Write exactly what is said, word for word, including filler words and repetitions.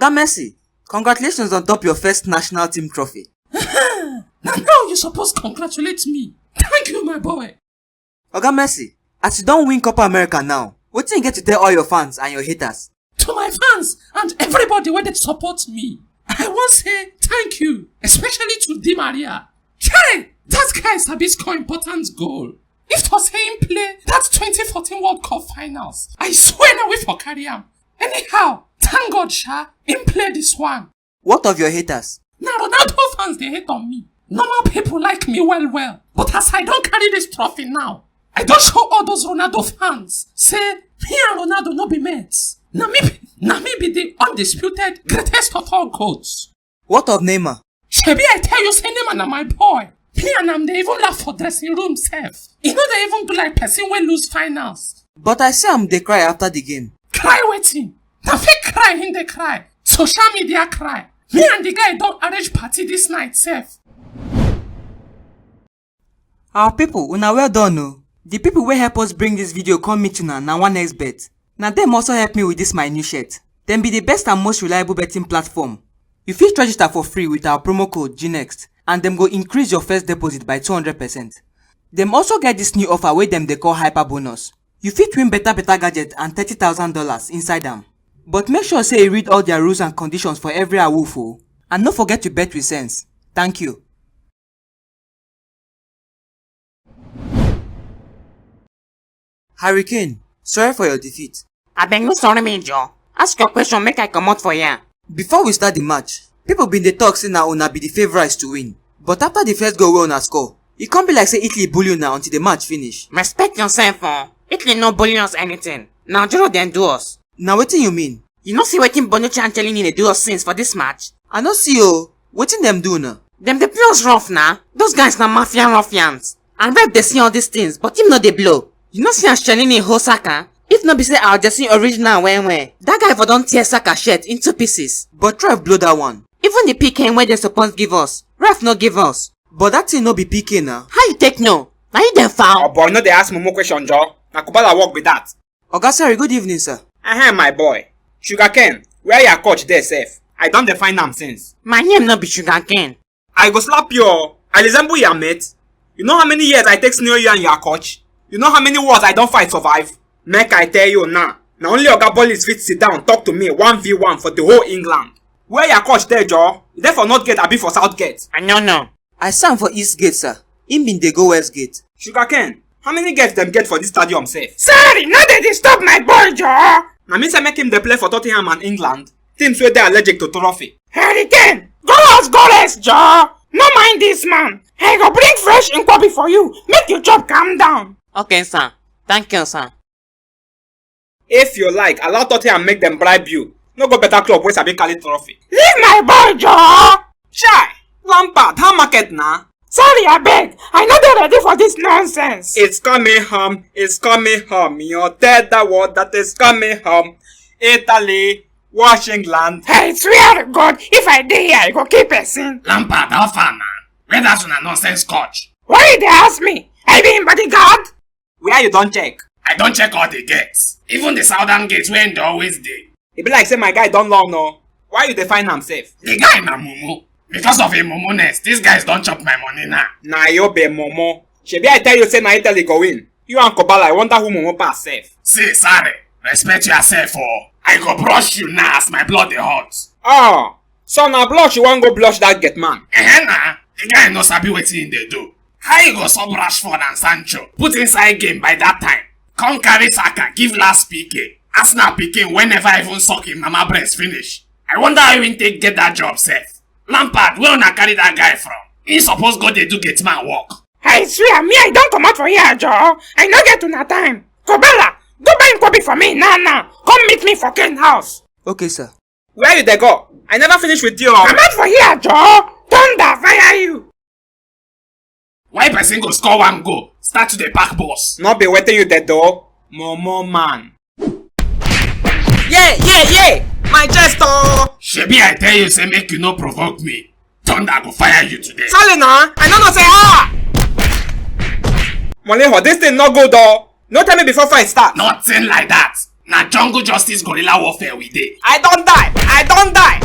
Oga Messi, congratulations on top your first national team trophy. Na now you suppose congratulate me. Thank you, my boy. Oga Messi, as you don win Copa America now, wetin you get to tell all your fans and your haters? To my fans and everybody wey dey support me, I wan say thank you, especially to Di Maria. Chai, that guy sabi score important goal. If to say him play that twenty fourteen World Cup finals, I swear na we for carry am. Anyhow, thank God sha, him play this one. What of your haters? Na Ronaldo fans dey hate on me. Normal people like me well well, but as I don carry this trophy now, I don show all those Ronaldo fans say me and Ronaldo no be mates. Na me, na me be the undisputed greatest of all goats. What of Neymar? Shebi I tell you say Neymar na my boy. Me and am dey even laugh for dressing room sef. E no dey even do like person wey lose finals. But I see am dey cry after the game. Cry wetin? Na fake cry him dey cry. Social media cry. Me and the guy don arrange party this night sef. Our people, una well done o. The people wey help us bring this video come meet una na one X bet. Na dem also help me with this my new shirt. Dem be the best and most reliable betting platform. You fit register for free with our promo code G next and dem go increase your first deposit by two hundred percent. Dem also get this new offer wey dem dey call Hyper Bonus. You fit win better better gadget and thirty thousand dollars inside am. But make sure say you read all their rules and conditions for every awoof o. And no forget to bet with sense. Thank you. Hurricane, sorry for your defeat. Abeg no sorry me Joe. Ask your question make I comot for here. Before we start the match, people been dey talk say na una be the favourites to win. But after the first goal wey una score, e come be like say Italy bully una until the match finish. Respect yourself o. Italy no bully us anything. Na Juro dem do us. Na wetin you mean? You no see wetin Bonucci and Chiellini dey do us since for this match? I no see o. Wetin dem do una? Dem dey play us rough na. Those guys na mafia ruffians. And ref dey see all these things but him no dey blow. You no see as Chiellini hold Saka? If no be say our jersey original well well, that guy for don tear Saka shirt into pieces. But ref blow that one. Even the P K wey dem suppose give us, ref no give us. But that thing no be P K na. How you take know? Na you dem foul? Oboy, no dey ask mumu question, Joe. Na Kubala work be that. Oga Sari, good evening, sir. Ahem, my boy. Sugarcane, where your coach dey sef? I don dey find am since. My name no be Sugarcane. I go slap you o. I resemble your mate. You know how many years I take senior you and your coach? You know how many wars I don fight survive? Make I tell you now. Na only Oga Bolis fit sit down talk to me one v one for the whole England. Where your coach dey, Joe? E dey for North Gate abi for South Gate? I no know. I stand for East Gate, sir. Him bin dey go West Gate. Sugarcane, how many gates dem get for this stadium sef? Sorry, no dey disturb my boy, Joe. Na me say make him dey play for Tottenham and England, teams wey dey allergic to trophy. Hurricane, go house go rest, Joe. No mind this man. I go bring fresh nkwobi for you. Make you chop, calm down. Okay, sir. Thank you, sir. If you like, allow Tottenham make dem bribe you. No go better club wey sabi carry trophy. Leave my boy Joe! Chai! Lampard, how market na? Sorry abeg, I no dey ready for this nonsense. It's coming home, it's coming home. Your tether word that is coming home. Italy, wash England. I swear to God, if I dey here, I go kill person. Lampard, how far na? Where that una nonsense coach? Why you dey ask me? I be him bodyguard? Where you don check? I don check all the gates, even the southern gate wey him dey always dey. E be like say my guy don long o. Why you dey find am sef? The guy na mumu. Because of him mumuness, these guys don chop my money now. Na you be mumu. Shebi I tell you say na Italy go win. You and Kobala, I wonder who mumu pass sef. See, sorry. Respect yourself o. I go brush you now as my blood dey hot. Ah, so na blush you wan go blush that gate man? Eh na, the guy no sabi wetin him dey do. How you go sub Rashford and Sancho put inside game by that time? Come carry Saka give last P K. Arsenal pikin wey never even suck him mama breast finish. I wonder how him take get that job sef. Lampard, where una carry that guy from? He suppose go dey do gate man work. I swear, me I don comot for here, Joe. I no get una time. Kobala, go buy Nkwobi for me now now. Come meet me for Ken house. Okay, sir. Where you dey go? I never finish with you. Comot for here, Joe. Thunder fire you. Why person go score one goal, start to dey pack balls? No be wetin you dey do, mumu man. Yeah, yeah, yeah! My chest oh! Shebi I tell you say make you no provoke me. Thunder go fire you today. Sorry na, I no know say ah! Moleho, this thing no good oh! No tell me before fight start. Nothing like that. Na jungle justice guerrilla warfare we dey. I don die! I don die!